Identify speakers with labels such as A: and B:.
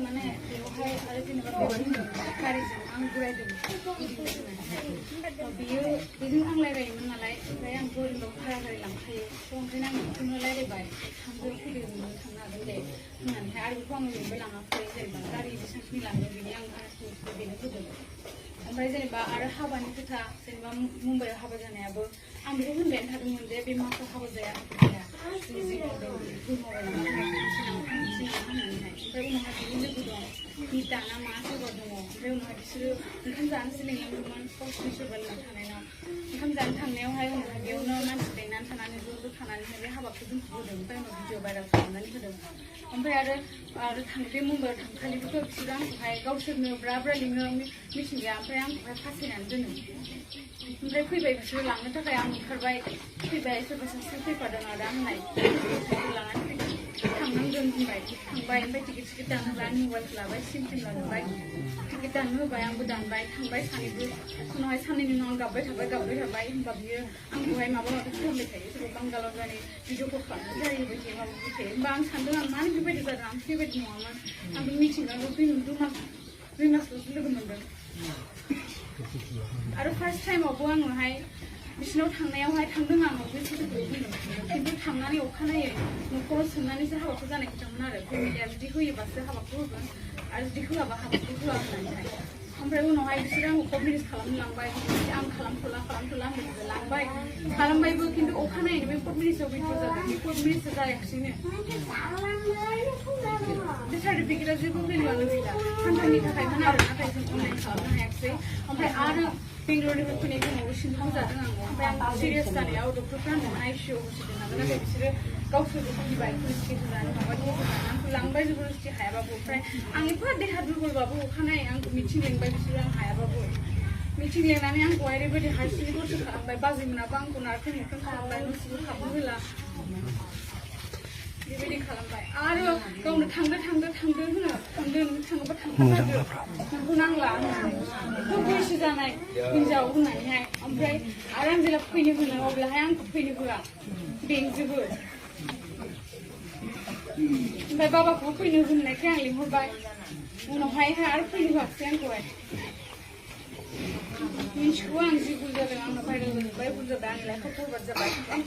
A: माने बेवहाय आरो जेनेबा गारिजों आं गुरायदोंमोन बियो बेजों आं रायलायोमोन नालाय ओमफ्राय आं बोरियाव भारा गारि लांखायो ओंखायनो आं बेखौनो रायलायबाय थांदो फैदो नों थांनो हागोन दे होननानैहाय आरो बेखौ आं ओरैनोबो लाङाखै जेनेबा गारि बेसेबांखिनि लाङो बिनि आं भाराखौ बेनो होदों ओमफ्राय जेनेबा आरो हाबानि खोथा जेनेबा मुम्बाइआव हाबा जानायाबो आं बेखौ होनबायानो थादोंमोन जे बे मासाव हाबा जाया जि जि मावदों बेखौ मावबाय होननानैहाय ओमफ्राय उनावहाय बिनि लोगो दं मिता ना मा सोरबा दङ ओमफ्राय उनावहाय बिसोरो ओंखाम जानोसो लिंलांदोंमोन गावसिनि सोरबा लोगो थानायनाव ओंखाम जानो थांनायावहाय उनावहाय बेयावनो मानसि लेंनानै थानानै ज' थानानैहाय बे हाबाखौ दोनथ'बोदों ओमफ्राय उनाव भिडिअ भाइरेल खालामनानै होदों ओमफ्राय आरो बे मुम्बाइआव थांखालिबोथ' बिसोरो आंखौहाय गावसोरनो ब्रा ब्रा लिङो मिटिं गैया ओमफ्राय आंखौहाय फासायनानै दोनो ओमफ्राय फैबाय बिसोरो लांनो थाखाय आं ओंखारबाय फैबाय सोरबा सासे फैफादों आदा होननाय लानानै थांनांगोन होनबाय थांबाय ओमफ्राय टिकेट दानहोबाय आं मबाइलखौ लाबाय सिम लाजोबबाय टिकेट दाननो होबाय आंबो दानबाय थांबाय सानैबो उनावहाय साननैनि उनाव आं गाबबाय थाबाय होनबा बियो आंखौहाय माबा माबि खालामबाय थायो सोरबा बांगालाव जानाय भिडिअ कल खालामनाय जाहैबाय थायो माबाबाय थायो होमबा आं सानदों आं मानो बेबायदि जादों आं बेबायदि नङामोन आं बे मिथिंगाखौ 2 मासल'सो लोगो मोनदों आरो फार्स्ट टाइमावबो आङोहाय बिसिनाव थांनायावहाय थांदों आं बे सैथोखौ बुंदों खिन्थु थांनानै अखानायै न'खराव सोंनानैसो हाबाखौ जानाय खोथामोन आरो फेमिलिया जुदि होयोबासो हाबाखौ होगोन आरो जुदि होआबा हाबाखौ होआ होननानैहाय ओमफ्राय उनावहाय बिसोरो आंखौ कट मेरेज खालामनो लांबाय आं खालामथ'ला आं लांबाय खालामबायबो खिन्थु अखानायैनो बे कट मेरेजआव भिडिअ जादों बे कट मेरेजआ जायाखिसैनो बे सार्टिफिकेटआ जेबो भेलुआनो गैला सानथामनि थाखायमोन आरो नाथाय जों अनलाइन खालामनो हायाखिसै ओमफ्राय आरो बेंगलरनिफ्राय फैनाय समावबो सिनथाव जादों आं ओमफ्राय आं सिरियास जानायाव डक्टरफ्रा आंखौ आइसिइउआव हरसिगोन नालाय नाथाय बिसोरो गावसोरबो गिबाय पुलिसकेस जानो माबा जानो आंखौ लांबाय जबरदस्ति हायाबाबो ओमफ्राय आं एफा देहा दुरबलबाबो अखानायै आंखौ मिथिं लेंबाय बिसोरो आं हायाबाबो मिथिं लेंनानै आंखौहाय ओरैबायदि हारसिङै दरसे खालामबाय बाजैमोनाबो आंखौ नारखें नुखें खालामबाय न'सिबो हाबनो होला बेबायदि खालामबाय आरो गावनो थांदो होनो थांदो नों थाङोबा थांथारदो नोंखौ नांला होननानै बैसो जानाय हिनजाव होननानैहाय ओमफ्राय आरो आं जेब्ला फैनो होनो अब्लाहाय आंखौ फैनो होआ बेंजोबो ओमफ्राय बाबाखौबो फैनो होननायखाय आं लिंहरबाय उनावहाय आरो फैनो होआखिसै आंखौहाय मिन्थिगौ आं जि भुल जादों आंना भाइरेल जाजोब्बाय भुल जाबाय आंनि लाइफआव बरबाद जाबाय आं